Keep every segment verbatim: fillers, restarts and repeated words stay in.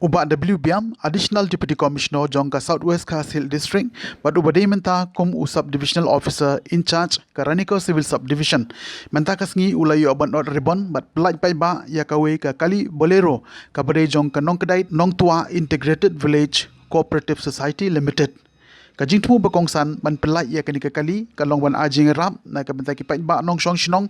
U Bah W Biam, Additional Deputy Commissioner jong ka South West Khasi Hills District, bad uba dei mynta kum u Sub Divisional Officer in charge ka Ranikor Civil Subdivision, mynta ka sngi u la ïoh ban ot ribbon bad pyllait paidbah ïa kawei ka kali Bolero kaba dei jong ka Nongkdait Nongtwa Integrated Village Cooperative Society Limited. Ka jingthmu ba kongsan ban pyllait ïa kane ka kali ka long ban ai jingïarap na ka bynta ki paidbah nongshong shnong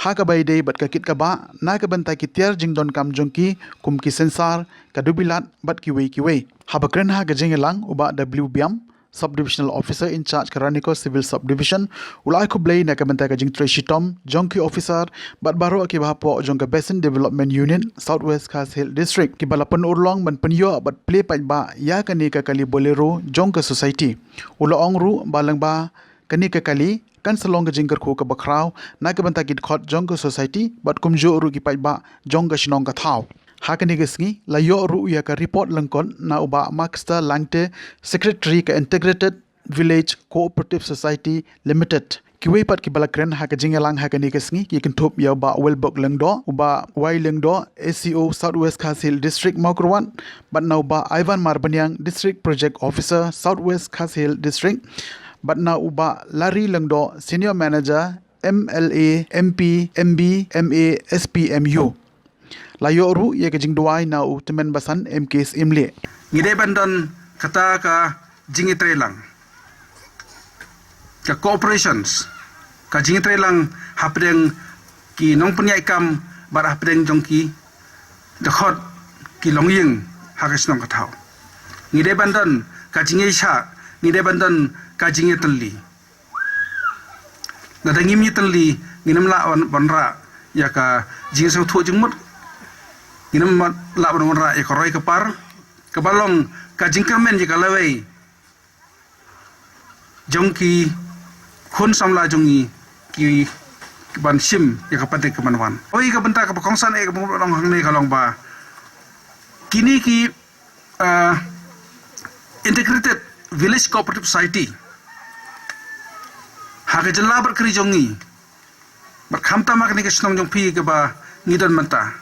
ha kaba ïadei bad ka kit ka bah na ka bynta ki tiar jingdonkam jong ki kum ki sensar, ka dubilat bad kiwei kiwei. Haba kren ha ka jingïalang u Bah W Biam, Sub Divisional Officer in charge ka Ranikor Civil Subdivision, u la ai khublei na ka bynta ka jingtrei shitom jong ki officer bad baroh kiba hapoh jong ka Basin Development Unit South West Khasi Hills District kiba la pynurlong ban pynïoh bad plie paidbah ïa kane ka kali Bolero jong ka society. U la ong ruh ba lyngba kane ka kali kan sa long ka jingkyrkhu kaba khraw na ka bynta ki dkhot jong ka society bad kumjuh ruh ki paidbah jong ka shnong ka thaw. Ha kane ka sngi la ïoh ruh ïa ka report lyngkot na u Bah Maxter Langte, Secretary ka Integrated Village Cooperative Society Limited. Kiwei pat kiba la kren ha ka jingïalang ha kane ka sngi ki kynthup ïa u Bah Welbok Lyngdoh, u Bah Y Lyngdoh, S C O South West Khasi Hills District Mawkyrwat, bad na u Bah Ivan Marbaniang, District Project Officer South West Khasi Hills District, bad na u Bah Larry Lyngdoh, Senior Manager M L A, M P, M B, M A, S P, M U. La ïoh ruh ïa ka jingduwai na u tymmen basan M K Syiemlieh. Ngi dei ban don kata ka jingïatreilang, ka cooperations, ka jingïatreilang hapdeng ki nongpynïaid kam bad hapdeng jong ki dkhot ki longïing ha ka shnong ka thaw. Ngi dei ban don ka jingïaishah, ngi dei ban don ka jingïatylli. Lada ngim ïatylli ngin ym lah ban, ban rah ïa ka jingsngewthuh jingmut. Ngin ym lah ban, ban rah ïa ka roi ka par kaba long ka jingkyrmen ïa ka lawei jong ki khun samla jong ngi ki, ki ban shim ïa ka pateng ka ban wan. Oi ka bynta kaba kongsan eh kaba mut long hangne ka long ba kine ki ah, Integrated Village Cooperative Society ha ka jylla bad ka ri jong ngi bad khamtam ha kane ka shnong jong phi kaba ngi don mynta.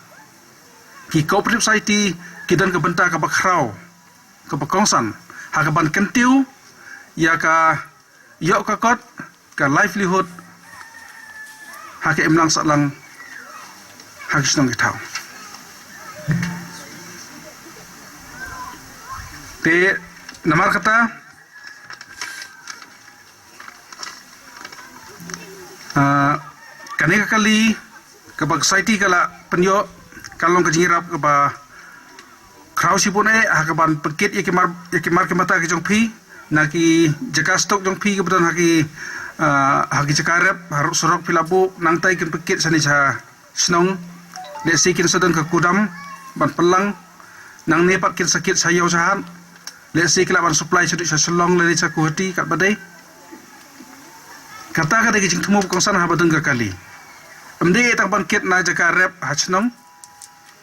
Ki Cooperative Society ki don ka bynta kaba khraw kaba kongsan ha ka ban kyntiew ïa ka ïoh ka kot, ka livelihood ha ka imlang sahlang ha ka shnong ka thaw. Te namar kata, ah, kane ka kali kaba ka society ka la pynïoh ka long ka jingïarap kaba khraw shibun eh ha ka ban pynkit ïa ki mar, ïa ki mar ki mata ki jong phi na ki jaka stok jong phi kiba don ha ki, ah, ha ki jaka rep, ha surok phi la buh, nangta kin pynkit shane sha shnong. Lehse kin sa don ka kudam ban pynlang, nangne pat kin sa kit sha ïew sha hat. Lehse ki lah ban supply shaduh sha Shillong lane sha Guwahati katba dei. Kata ka dei ka jingthmu ba kongsan haba don ka kali. Ym dei tang ban kit na jaka rep ha shnong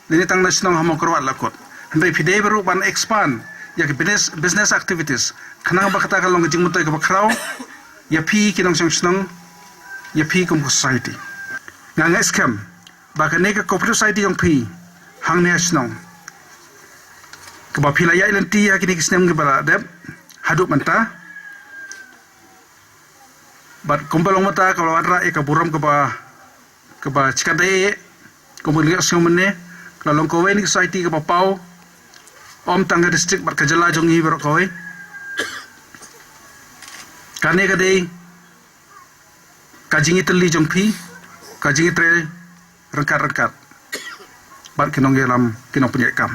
lane tang na shnong ha Mawkyrwat la kut. Hynrei phi dei ruh ban expand ïa ka business, business activities khnang ba kata ka long ka jingmyntoi kaba khraw ïa phi ki nongshong shnong, ïa phi kum ka society. Nga ngeit skhem ba kane ka cooperative society jong phi hangne ha shnong kaba phi la ïaid lynti ha kine ki snem kiba la dep haduh mynta, bad kumba long mynta ka la wanrah ïa ka burom kaba, kaba chikat dei eh, kumba ngi la ïohsngew mynne, ka la long kawei na ki society kaba paw, ym tang ka district bad ka jylla jong ngi baroh kawei. Kane ka dei ka jingïatylli jong phi, ka jingïatrei ryngkat ryngkat bad ki nongïalam, ki nongpynïaid kam.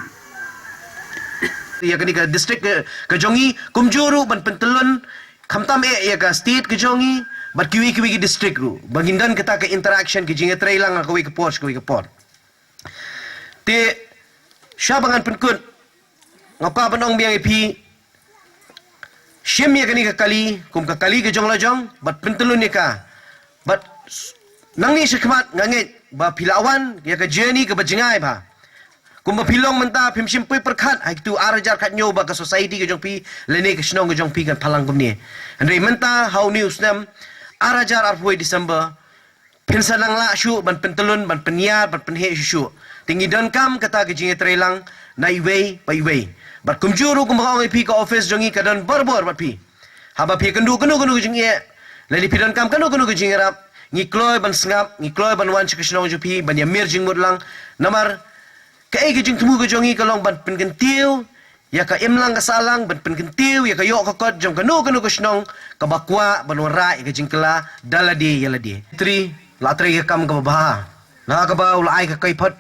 Ïa kane ka district ka, ka jong ngi kumjuh ruh ban pyntyllun khamtam eh ïa ka state ka jong ngi bad kiwei kiwei ki district ruh ba ngin don kata ka interaction, ka jingïatreilang ha kawei ka por sha kawei ka por. Te shwa ba ngan pynkut, nga kwah ban ong biang ïa phi, shim ïa kane ka kali kum ka kali ka jong la jong bad pyntyllun ïa ka. Bad nangne shakhmat nga ngeit ba phi la wan ïa ka journey kaba jngai bha. Kumba phi long mynta phim shym poi pyrkhat ha kitu ar hajar khatñiew ba ka society ka jong phi lane ka shnong ka jong phi kan phalang kumne. Hynrei mynta ha une u snem ar hajar arphew December phin sa nang lah shuh ban pyntyllun, ban pynïar, ban pynheh shuh shuh. Te ngi donkam kata ka jingïatreilang na iwei pa iwei. Bad kumjuh ruh kumba nga ong ïa phi, ka office jong ngi ka don barabor bad phi. Haba phi kynduh kano kano ka jingeh, lane phi donkam kano kano ka jingïarap, ngi kloi ban sngap, ngi kloi ban wan sha ka shnong jong phi ban ïamir jingmut lang. Namar kaei ka jingthmu ka jong ngi ka long ban pynkyntiew ïa ka imlang ka sahlang, ban pynkyntiew ïa ka ïoh ka kot jong kano kano ka shnong kaba kwah ban wanrah ïa ka jingkylla da lade ïa lade. Tri, la trei ka kam kaba bha, na kaba u la ai ka kaiphod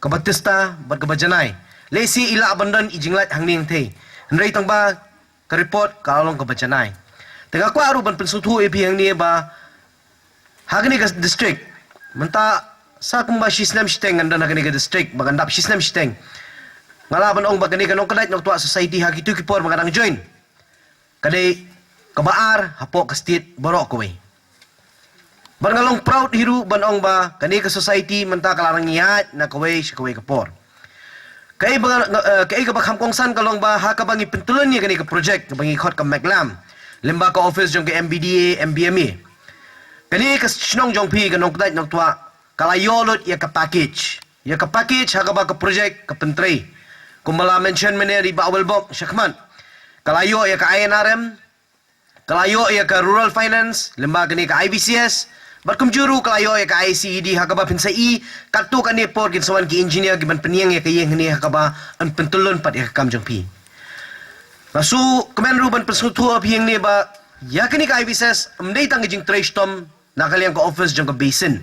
kaba tista bad kaba janai. Lehse i lah ban don i jinglait hangne hangthei, hynrei tang ba ka report ka la long kaba janai. Te nga kwah ruh ban pynsngewthuh ïa phi hangne ba ha kane ka district, mynta sa kumba shisnem shiteng ngan don ha kane ka district, ba ngan dap shisnem shiteng, nga lah ban ong ba kane ka Nongkdait Nongtwah Society ha kito ki por ba nga dang join, ka dei kaba ar hapoh ka state baroh kawei. Bad nga long proud hi ruh ban ong ba kane ka society mynta ka la rang ïaid na kawei sha kawei ka por. Kaei ba, eh, kaei kaba kham kongsan ka long ba ha kaba ngi pyntylun ïa kane ka project kaba ngi khot ka MECLAM, lyngba ka office jong ka M B D A, M B M A, kane ka shnong jong phi ka Nongkdait Nongtwah ka la ïoh lut ïa ka package. Ïa ka package ha kaba ka project ka pyntrei. Kumba la mention mynne da i Bah Welbok shakhmat, ka la ïoh ïa ka I N R M, ka la ïoh ïa ka Rural Finance lyngba kane ka I V C S, bad kumjuh ruh ka la ïoh ïa ka I C E D ha kaba phin sa i katto katne por kin sa wan ki engineer ki ban pynïeng ïa ka ïing hangne ha kaba yn pyntylun pat ïa ka kam jong phi. Nga shu kmen ruh ban pynsngewthuh ïa phi hangne ba ïa kane ka I V C S ym dei tang ka jingtrei shitom na ka liang ka office jong ka basin,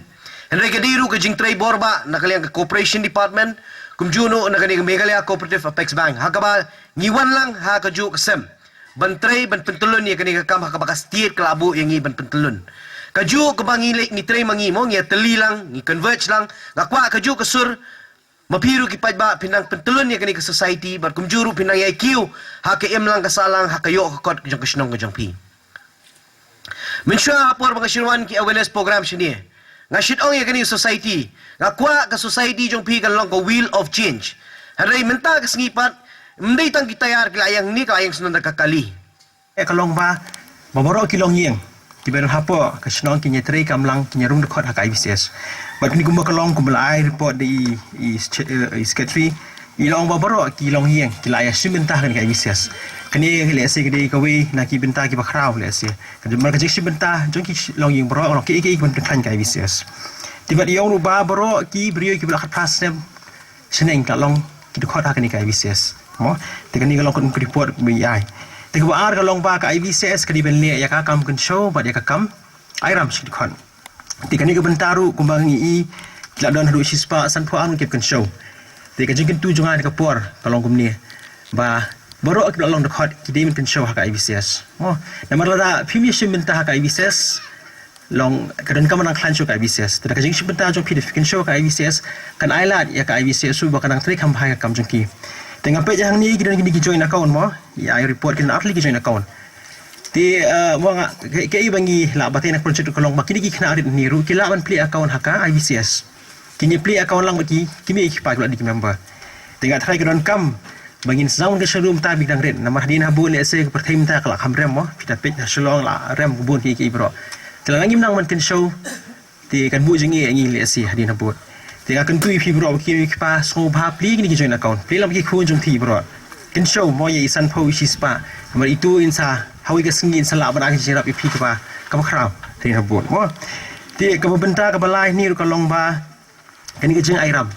hynrei ka dei ruh ka jingtrei bor bah na ka liang ka Cooperation Department, kumjuh ruh na kane ka Meghalaya Cooperative Apex Bank, ha kaba ngi wan lang ha kajuh ka sem ban trei ban pyntylun ïa kane ka kam ha kaba ka state ka la buh ïa ngi ban pyntylun. Kajuh kaba ngi leh, ngi trei ma ngi mo, ngi ïatylli lang, ngi converge lang. Nga kwah kajuh ka sur ma phi ruh ki paidbah phin nang pyntylun ïa kane ka society, bad kumjuh ruh phin nang ïai kiew ha ka imlang ka sahlang, ha ka ïoh ka kot jong ka shnong ka jong phi. Mynshuwa ha por ba nga shu wan ki awareness program shane, nga shait ong ïa kane ka society, nga kwah ka society jong phi kan long ka wheel of change. Hynrei mynta ka sngi pat ym dei tang ki tyre ki la ïeng hangne, ka la ïeng sha nonda ka kali. Eh, ka long ba, ba baroh ki longïing kiba don hapoh ka shnong kin ïatrei kam lang, kin ïarung dkhot ha ka I V C S. Bad kine kumba ka long, kumba la ai report da i, i, i secretary, i la ong ba baroh ki longïing ki la ïashim bynta ha ka I V C S. Kane lehse ka dei kawei na ki bynta kiba khraw lehse. Ka, namar ka jingshim bynta jong ki longïing baroh ka long kiei kiei kiban pynkhlaiñ ka I V C S. Te bad i ong ruh ba baroh ki briew kiba la khatphra snem shaneng ka long ki dkhot ha kane ka I V C S. Mo, te kane ka long ka report ba i ai. Te kaba ar ka long ba ka I V C S ka dei ban leh ïa ka kam kynshew bad ïa ka kam ai ram sha ki dkhot. Te kane ka bynta ruh kumba ngi i, ki la don haduh shispah sanphew ar ngut kiba kynshew. Te ka jingkyntu jong nga ha kane ka por ka long kumne, ba baroh kiba la long dkhot ki dei ban kynshew ha ka I V C S. Mo, namar lada phim ïashim bynta ha ka I V C S, long ka donkam ban nang khlaiñ shuh ka I V C S. Te da ka jingshim bynta jong phi da phi kynshew ka I V C S, kan ai lad ïa ka I V C S ruh ba kan nang trei kham bha ïa ka kam jong ki. Te nga peit hangne ki don kine ki joint account mo, i ai report ki don artylli ki joint account. Te, eh, mo nga, kaei, kaei ba ngi lah batai na ka project ruh ka long ba kine ki khynnah rit hangne ruh ki lah ban plie account ha ka I V C S. Kin ïa plie account lang bad ki, ki mei ki pa kiba la dei ki member. Te nga tharai ka donkam ba ngin sdang ban kynshew ruh mynta ba ki dang rit, namar hadien habud lehse ka pyrthei mynta ka la kham rem mo, phi da peit ha Shillong la rem ka bun kiei kiei baroh. Te lada ngim nang ban kynshew, te kan buh jingeh ïa ngi lehse hadien habud. Te nga kyntu ïa phi baroh ba ki mei ki pa, sngewbha plie kine ki joint account, plie lang bad ki khun jong phi baroh. Kynshew mo ïa i sanphew i shispah, namar ito in sa, ha kawei ka sngi in sa lah ban ai ka jingïarap ïa phi kaba, kaba khraw hadien habud mo. Te kaba bynta kaba lai hangne ruh ka long ba kane ka jingai ram.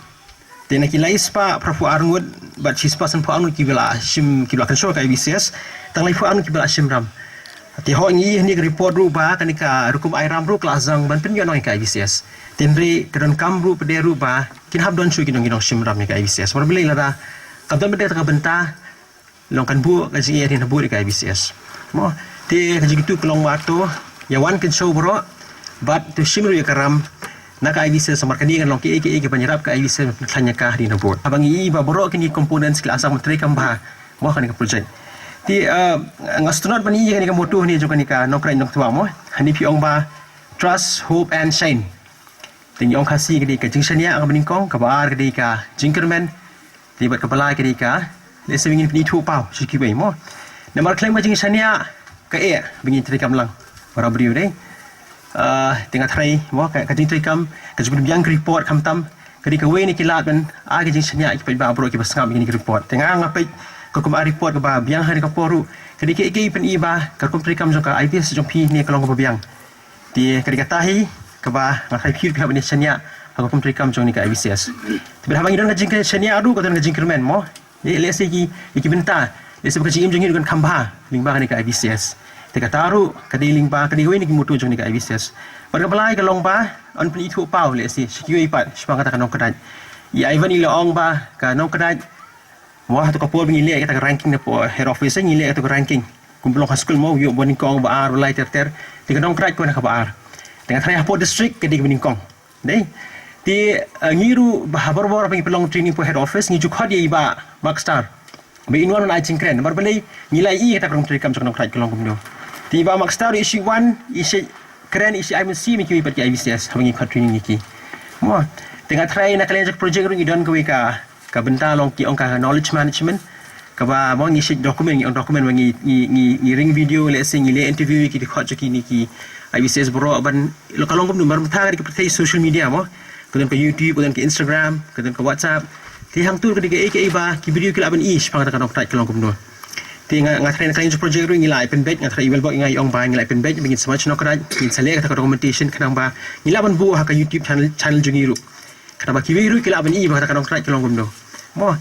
Te na ki laispah phraphew ar ngut bad shispah sanphew ar ngut kiba la shim, kiba la kynshew ka I V C S, tang laiphew ar ngut kiba la shim ram. Te hooid ngi i hangne ka report ruh ba kane ka rukom ai ram ruh ka la sdang ban pynïoh noh ïa ka I V C S. Te hynrei ka donkam ruh pat de ruh ba kin hap don shuh ki nong, ki nongshim ram ïa ka I V C S. Namar balei? Lada kam don pat de kata ka bynta, long kan buh ka jingeh hadien habud ïa ka I V C S. Mo, te ka jingkyntu ka long ba to ïa wan kynshew baroh bad to shim ruh ïa ka ram na ka I V C S, namar kane kan long kiei kiei kiban ïarap ka I V C S ban pynkhlaiñ ïa ka hadien habud. Haba ngi i ba baroh kine ki components ki la sdang ban trei kham bha mo ha kane ka project. Te, eh, nga sngewtynnat ban i ïa kane ka motto hangne jong kane ka Nongkdait Nongtwah mo. Hangne phi ong ba trust, hope and shine. Te ngi ong Khasi ka dei ka jingshaniah kaba nyngkong, kaba ar ka dei ka jingkyrmen, te bad kaba lai ka dei ka, lehse ba ngin pynithuh paw sha kiwei mo. Namar khlem ka jingshaniah, kaei ba ngin treikam lang para briew de. Ah, te nga tharai mo, ka, ka jingtreikam, ka jingpynbiang ka report khamtam, ka dei kawei na ki lad ban ai ka jingshaniah ïa ki paidbah baroh kiba sngap ïa kane ka report. Te nga nga peit ka kum ka report kaba biang ha kane ka por ruh, ka dei kaei kaei phin i ba ka rukom treikam jong ka I P S jong phi ne ka long kaba biang. Te ka dei kata hi kaba nga tharai phi ruh phi hap ban ïa shaniah ha ka rukom treikam jong kane ka I P S. Te bad haba ngi don ka jingshaniah ruh ka don ka jingkyrmen mo. Lehse ki, ki bynta, lehse ba ka jingim jong ngi ruh kan kham bha lyngba kane ka I P S. Te kata ruh ka dei lyngba, ka dei kawei na ki motto jong kane ka I P S. Bad kaba lai ka long ba yn pynithuh paw lehse sha kiwei pat shaphang kata ka Nongkdait. Ïa i wan i la ong ba ka Nongkdait, mo, ha kato ka por ba ngi leh kata ka ranking na poh head office, ngi leh kata ka ranking kumba long ha skul mo, ïoh ba nyngkong, ba ar, ba lai, ter ter. Te ka Nongkdait ka wan ha kaba ar. Te nga tharai hapoh district ka dei kaba nyngkong. Dei. Te, eh, ngi ruh ba ha bor bor ba ngi pynlong training poh head office, ngi ju khot ïa i Bah Markstar ba in wan ban ai jingkren namar balei ngi la ïohi kata ka rukom treikam jong ka Nongkdait ka long kumno. Te i Bah Markstar i shu wan, i shu kren, i shu ai mynsiem ïa kiwei pat ki I P S haba ngi khot training ïa ki. Mo, te nga tharai na ka liang jong ka project ruh ngi don kawei ka, ka bynta long ki ong ka knowledge management, kaba mo ngi shait document, ngi ong document ba ngi, ngi, ngi, ngi ring video, lehse ngi leh interview ïa ki dkhot jong kine ki I P S baroh ban, ka long kumno namar mynta ka dei ka pyrthei social media mo. Ka don ka YouTube, ka don ka Instagram, ka don ka WhatsApp. Te hangto ka dei kaei kaei ba ki briew ki lah ban i shaphang kata ka Nongkdait ka long kumno. Te nga, nga tharai na ka liang jong ka project ruh ngi la ai pynbeit, nga tharai i Welbok i nga i ong ba ngi la ai pynbeit ba ngin sa wan sha Nongkdait, ngin sa leh kata ka documentation khnang ba ngi lah ban buh ha ka YouTube channel, channel jong ngi ruh. Khnang ba kiwei ruh ki lah ban i ba kata ka Nongkdait ka long kumno. Mo,